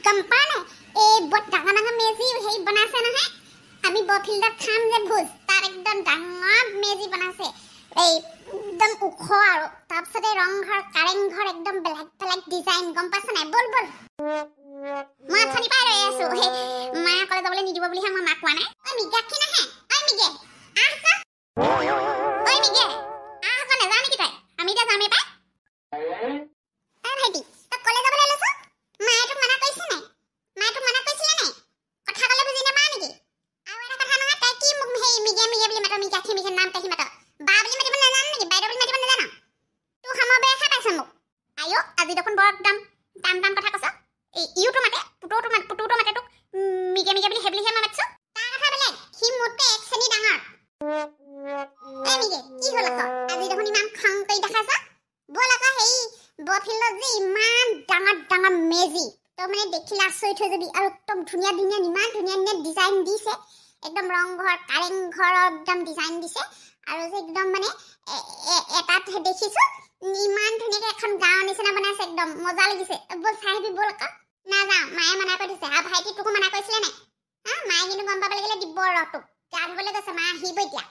গম পা নাই? এই বৰ ডাঙৰ ডাঙৰ মেজি হেৰি বনাইছে নহয়। আমি বৰফিল্ডত খাম যে ভোজ, তাত একদম ডাঙৰ মেজি বনাইছে, এই একদম ওখ। আৰু তাৰপিছতে ৰংঘৰ, কাৰেংঘৰ, একদম বেলেগ বেলেগ ডিজাইন, গম পাইছ নাই? ব'ল ব'ল, মই আথনি পাই ৰৈ আছো। সেই মায়ে অকলে যাবলৈ নিদিব বুলিহে মই মাক কোৱা নাই। ঐ মৃগাক্ষী নাহে? ঐ মিগে, আহ আকৌ। ঐ মিগে, আহ আকৌ, নাযাওঁ নেকি তই? আমি এতিয়া যামেই পাই। ঐ ভাইটি, তই কলে যাবলৈ লৈছ? মায়ে তোক মানা কৰিছে নাই? মায়ে তোক মানা কৰিছিলে নাই? কথা ক'লে বুজি নাপাৱ নেকি? আৰু এটা কথা নহয়, তই কি মোক সেই মিগে মিগে বুলি মাত? মৃগাক্ষী মিগে নাম কাঢ়ি মাত, বা বুলি মাতিব নাজান নেকি? বাইদেউ বুলি মাতিব নাজান? তোৰ সময় বেয়াহে পাইছ মোক। আইঅ, আজি দেখোন বৰ একদম টান টান কথা কৈছ। এই ইউতো মাতে, পুতৌতো মাতে, পুতুটো মাতে তোক মিগে মিগে বুলি, সেই বুলিহে মই মাতিছো। তাৰ কথা বেলেগ, সি মোতকৈ এক শ্ৰেণী ডাঙৰ। এই মিগে, কি হ'ল আকৌ? আজি দেখোন ইমান খং কৰি দেখাইছ। ব'ল আকৌ, সেই বৰফিল্ডত যে ইমান ডাঙৰ ডাঙৰ মেজি, তই মানে দেখিলে আচৰিত হৈ যাবি। আৰু একদম ধুনীয়া ধুনীয়া, ইমান ধুনীয়া ধুনীয়া ডিজাইন দিছে, একদম ৰংঘৰ, কাৰেংঘৰৰ একদম ডিজাইন দিছে। আৰু যে একদম মানে এটাত দেখিছো ইমান ধুনীয়াকে এখন গাঁৱৰ নিচিনা বনাইছে, একদম মজা লাগিছে। ব'ল, চাই আহিবি, ব'ল আকৌ। নাযাওঁ, মায়ে মানা কৰি দিছে। আৰু ভাইটি, তোকো মানা কৰিছিলে নাই? হা, মায়ে কিন্তু গম পাব লাগিলে দিব ৰ তোক। গা ধুবলৈ গৈছে, মা আহিব এতিয়া।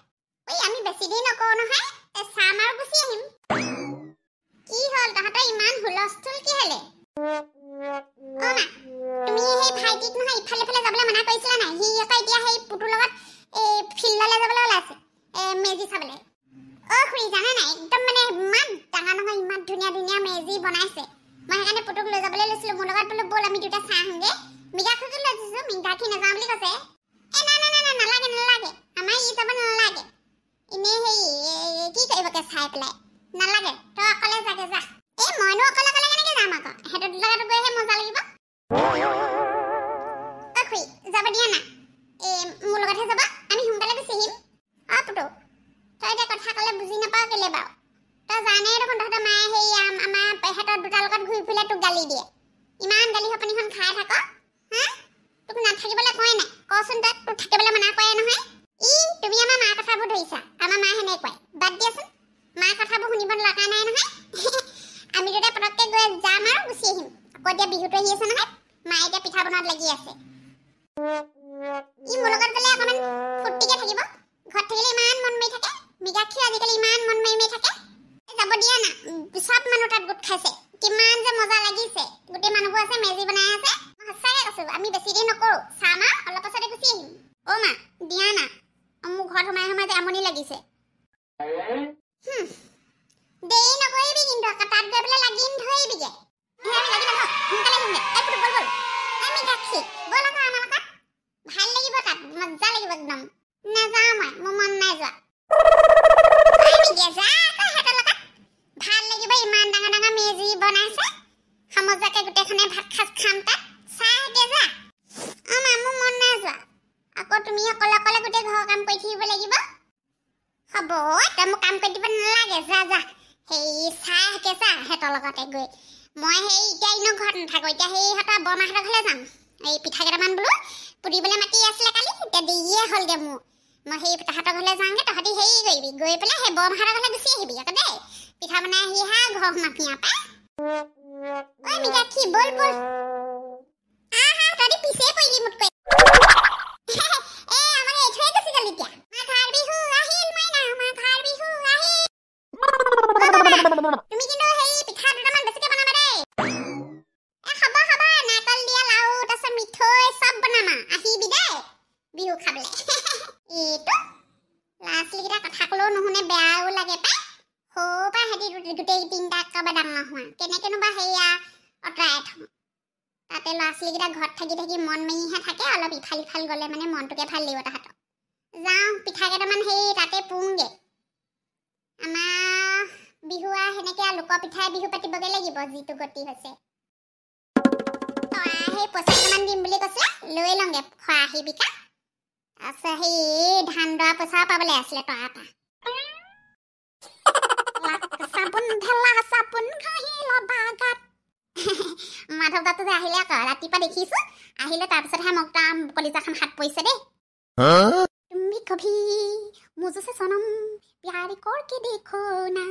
ঐ, আমি বেছি দেৰি নকৰো নহয়, চাম আৰু গুচি আহিম। কি হ'ল, তহঁতৰ ইমান হুলস্থুল কি হ'লে? অ মা, তুমি সেই ভাইটিক নহয় ইফালে ইফালে যাবলৈ মানা কৰিছিলা নাই? সি আকৌ এতিয়া সেই পুতুৰ লগত এই ফিল্ডলৈ যাবলৈ ওলাইছে, এই মেজি চাবলৈ। অ খুৰী, জানে নাই, একদম মানে ইমান ডাঙৰ ডাঙৰ, ইমান ধুনীয়া ধুনীয়া মেজি বনাইছে। মই সেইকাৰণে পুতুক লৈ যাবলৈ লৈছিলো মোৰ লগত। বোলো ব'ল, আমি দুটা চাই আহোঁগে। মৃগাক্ষীকো লৈ দিছো, মৃগাক্ষী নাযাওঁ বুলি কৈছে। এ না না না না, নালাগে নালাগে, আমাৰ ই যাব নালাগে। এনেই সেই কি কৰিবকে চাই পেলাই, নালাগে, তই অকলে যাগে যা। এই মইনো অকলে অকলে কেনেকে যাম আকৌ? সিহঁতৰ লগত গৈহে মজা লাগিব। অ খুৰী, যাব দিয়া না, এই মোৰ লগতহে যাব, আমি সোনকালে গুচি আহিম। অ পুতৌ, তই এতিয়া কথা ক'লে বুজি নাপাৱ কেলে বাৰু? তই জানেই দেখোন, তহঁতৰ মায়ে সেই আমাৰ সিহঁতৰ দুটাৰ লগত ঘূৰি ফুৰিলে তোক গালি দিয়ে। ইমান গালি সপনিখন খাই থাক, হা? তোক নাথাকিবলৈ কয় নাই? কচোন তই, তোক থাকিবলৈ মানা কৰে নহয়? ই তুমি আমাৰ মাৰ কথাবোৰ ধৰিছা, আমাৰ মা সেনেকুৱাই। বাদ দিয়াচোন, মাৰ কথাবোৰ শুনিব লগা নাই নহয়। আমি দুটা পটককৈ গৈ যাম আৰু গুচি আহিম। আকৌ এতিয়া বিহুটো আহি আছে নহয়, মায়ে এতিয়া পিঠা বনোৱাত লাগি আছে। ই মোৰ লগত গ'লে অকণমান ফূৰ্তিকে থাকিব, ঘৰত থাকিলে ইমান মন মাৰি থাকে। মৃগাক্ষীও আজিকালি ইমান মন মাৰি মাৰি থাকে। যাব দিয়া না, চব মানুহ তাত গোট খাইছে, কিমান যে মজা লাগিছে। গোটেই মানুহবোৰ আছে, মেজি বনাই আছে। মই সঁচাকে কৈছো, আমি বেছি দেৰি নকৰো, চাম আৰু অলপ পাছতে গুচি আহিম। অ' মা, দিয়া না, মোৰ ঘৰত সোমাই সোমাই যে আমনি লাগিছে। দেৰি নকৰিবি কিন্তু, আকৌ তাত গৈ পেলাই লাগি নধৰিবিগে। আমি লাগি নধৰো, সোনকালে আহিমগে। এই পুতু, ব'ল ব'ল। এই মৃগাক্ষী, ব'ল আকৌ আমাৰ লগত, ভাল লাগিব তাত, মজা লাগিব একদম। নাযাওঁ মই, মোৰ মন নাই যোৱা। যা আকৌ সিহঁতৰ লগত, ভাল লাগিব। ইমান ডাঙৰ ডাঙৰ মেজি বনাইছে, সমজুৱাকে গোটেইখনে ভাত সাজ খাম তাত, চাই আহগে যা। অ মা, মোৰ মন নাই যোৱা। আকৌ তুমি অকলে অকলে গোটেই ঘৰৰ কাম কৰি থাকিব লাগিব। হ'ব, তই মোক কাম কৰি দিব নালাগে, যা যা, সেই চাই আহগে যা সিহঁতৰ লগতে গৈ। মই সেই এতিয়া এনেও ঘৰত নাথাকো, এতিয়া সেই সিহঁতৰ বৰমাহঁতৰ ঘৰলৈ যাম। এই পিঠা কেইটামান বোলো পুৰিবলৈ মাতি আছিলে কালি, এতিয়া দেৰিয়ে হ'লগে মোৰ। মই সেই তাহাঁতৰ ঘৰলৈ যাওঁগে, তহঁতি হেৰি কৰিবি, গৈ পেলাই সেই বৰমাহঁতৰ ঘৰলৈ গুচি আহিবি আকৌ দেই। পিঠা বনাই আহিহে ঘৰ সোমাবি পাই। ঐ মৃগাক্ষী, ব'ল ব'ল, আহ আহ, তহঁতি পিছে পৰিলি মোতকৈ। এ আমাক এৰি থৈ গুচি গ'ল এতিয়া। মাঘৰ বিহু আহিল মাইনা, মাঘৰ বিহু আহিল। তুমি কিন্তু সেই পিঠা দুটামান বেছিকে বনাবা দেই। এ হ'ব হ'ব, নাৰিকল দিয়া লাৰু, তাৰপিছত মিঠৈ চব বনাম, আহিবি দেই বিহু খাবলৈ। এইটো ল'ৰা ছোৱালীকেইটা কথা ক'লেও নুশুনে, বেয়াও লাগে পাই। সৰুৰ পৰা সিহঁতি গোটেই তিনিটা একেবাৰে ডাঙৰ হোৱা, কেনেকেনো বা সেয়া আঁতৰাই থওঁ। তাতে ল'ৰা ছোৱালীকেইটা ঘৰত থাকি থাকি মন মাৰিহে থাকে, অলপ ইফাল সিফাল গ'লে মানে মনটোকে ভাল লাগিব তাহাঁতক। যাওঁ, পিঠা কেইটামান সেই তাতে পুৰোঁগে। আমাৰ বিহু আৰু সেনেকে লোকৰ পিঠাই বিহু পাতিবগৈ লাগিব, যিটো গতি হৈছে। তই সেই পইচা কেইটামান দিম বুলি কৈছিলে, লৈ লওঁগে খৰাহী বিকা। তাৰপিছত সেই ধান দৰা পইচাও পাবলৈ আছিলে তৰা পৰা। চাবোন ঢেলা চাবোন ঘঁহি ল'বা গাত। মাধৱ দাটো যে আহিলে আকৌ, ৰাতিপুৱা দেখিছো আহিলে, তাৰপিছতহে মোক তাৰ কলিজাখন হাত পৰিছে দেই। তুমি কভি মুঝসে সনম প্যাৰ কৰকে দেখো না।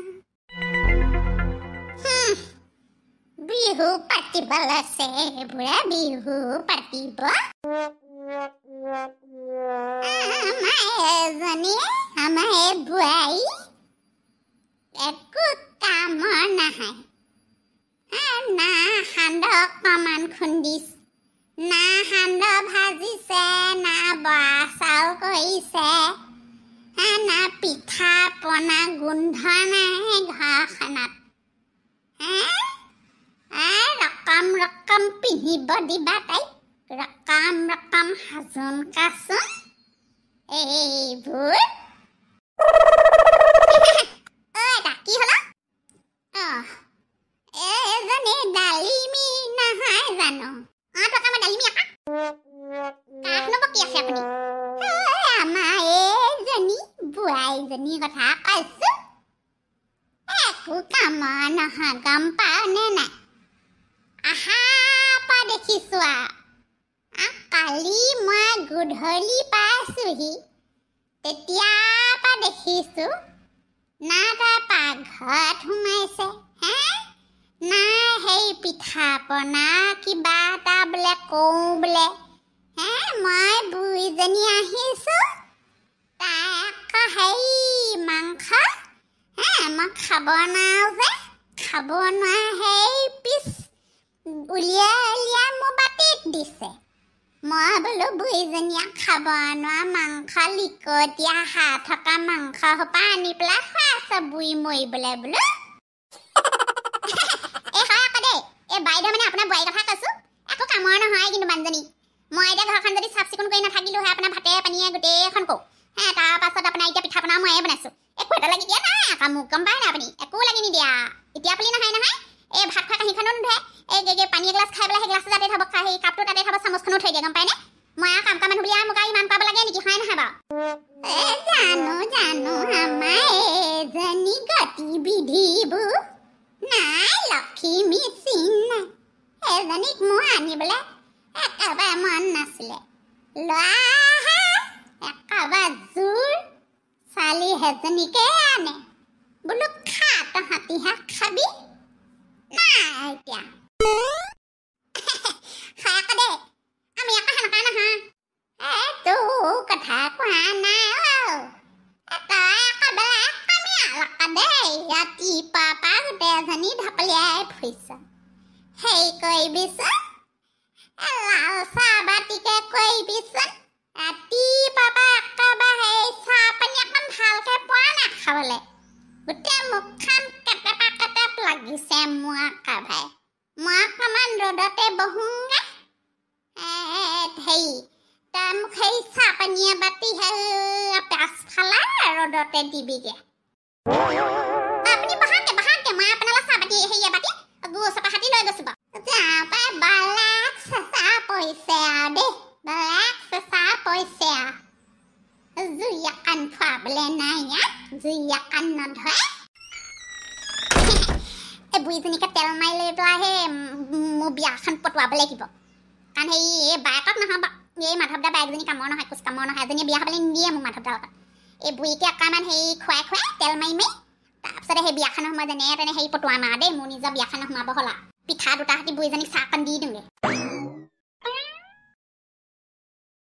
বিহু পাতিব লৈছে এইবোৰে বিহু পাতিব। আমাৰ এজনী আমাৰ এই বোৱাৰী একো কামৰ নহয়, না সান্দহ অকণমান খুন্দিছে, না সান্দহ ভাজিছে, না বৰা চাউল কৰিছে, না পিঠা পনা গোন্ধ নাই ঘৰখনত। ৰকম ৰকম পিন্ধিব দিবা তাইক, ৰকম ৰকম সাজোন কাচোন এইবোৰ। কি হ'ল? এজনী ডালিমী নহয় জানো? টকা মই ডালিমী আকা কাকনো বকি আছে আপুনি? আমাৰ এইজনী বোৱাৰীজনীৰ কথা কৈছো, একো কামৰ নহয়, গম পাৱ নে নাই? আহা পৰা দেখিছো আৰু কালি মই গধূলি পাইছোহি, তেতিয়াৰ পৰা দেখিছো না তাই পাকঘৰত সোমাইছে হে, না সেই পিঠা পনা কিবা এটা বোলে কওঁ বোলে হে। মই বুঢ়ীজনী আহিছো, তাই আকৌ হেৰি মাংস হে মই খাব নোৱাৰো যে, খাব নোৱাৰা সেই পিছ উলিয়াই উলিয়াই মোৰ বাতিত দিছে। মই বোলো বুঢ়ীজনীয়ে খাব নোৱাৰা মাংস লিকটীয়া হাঁহ থকা মাংস সোপা আনি পেলাই খুৱাইছে বুঢ়ী মৰিবলৈ বোলো। এই হয় আকৌ দেই, এই বাইদেউ মানে আপোনাৰ বোৱাৰীৰ কথা কৈছো, একো কামৰ নহয় কিন্তু মানুহজনী। মই এতিয়া ঘৰখন যদি চাফ চিকুণ কৰি নাথাকিলো হয় আপোনাৰ ভাতে পানীয়ে গোটেইখন কওঁ হে। তাৰপাছত আপোনাৰ এতিয়া পিঠা পনাও ময়ে বনাইছো, একো এটা লাগি দিয়া নাই আকৌ মোক, গম পাই নাই আপুনি? একো লাগি নিদিয়া এতিয়া বুলি নহয় নহয়, এই ভাত খোৱা কাঁহীখনো নুধুৱে, এই পানী এগিলাচ খাই পেলাই সেই গিলাচটো তাতে থ'ব, সেই কাপটো তাতে থ'ব, চামুচখনো থৈ দিয়ে, গম পায়নে? মই আৰু কাম কৰা মানুহ বুলি আৰু মোক আৰু ইমান পাব লাগে নেকি, হয় নহয় বাৰু? জানো জানো আমাৰ এজনী গতিবিধিবোৰ নাই, লখিমী চিন নাই। এজনীক মোৰ আনিবলৈ একেবাৰে মন নাছিলে, ল'ৰা একেবাৰে জোৰ ছোৱালী সেইজনীকে আনে বোলো, খা তহঁতিহে খাবি নাই এতিয়া। হয় আকৌ দেই, আমি আকৌ সেনেকুৱা নহয়। তোৰ কথা কোৱা নাই তই আকৌ বেলেগ কামিয়াল আকৌ দেই, ৰাতিপুৱা পৰা গোটেইজনী ঢপলিয়াই ফুৰিছ। হেৰি কৰিবিচোন, লাল চাহ বাতিকে কৰিবিচোন, ৰাতিপুৱা পৰা একেবাৰে সেই চাহ পানী অকণ ভালকে পোৱা নাই খাবলৈ, গোটেই মুখখন কেটেপা কেটেপ লাগিছে মোৰ একেবাৰে। মই অকণমান ৰ'দতে বহোঁগৈ। হেৰি তই মোক সেই চাহ পানী এবাতি সেই পাছফালে ৰ'দতে দিবিগৈ। আপুনি বহাকে বহাকে, মই আপোনালৈ চাহ বাতি হেৰি এবাতি গুৰ চপা হাতী লৈ গৈছো বাৰু। যাওঁ পাই বেলেগ চেঁচা পৰিছে আৰু দেই, বেলেগ চেঁচা পৰিছে আৰু। জুই অকণ ফুৱাবলৈ নাই ইয়াত, জুই অকণ নধৰে। এই বুঢ়ীজনীকে তেল মাৰি লৈ পেলাই সেই মোৰ বিয়াখন পতোৱাব লাগিব, কাৰণ সেই এই বায়েকক নহয় এই মাধৱদা বায়েকজনী কামৰ নহয়, কোচ কামৰ নহয়, এজনীয়ে বিয়া হ'বলৈ নিদিয়ে মোক মাধৱদাৰ লগত। এই বুঢ়ীকে অকণমান হেৰি খুৱাই খুৱাই তেল মাৰি মাৰি তাৰপিছতে সেই বিয়াখনৰ সময়ত যেনে তেনে হেৰি পতোৱাম আৰু দেই, মোৰ নিজৰ বিয়াখনত সোমাব হ'ল আৰু। পিঠা দুটা হাতী বুঢ়ীজনীক চাহকণ দি দিওঁগৈ।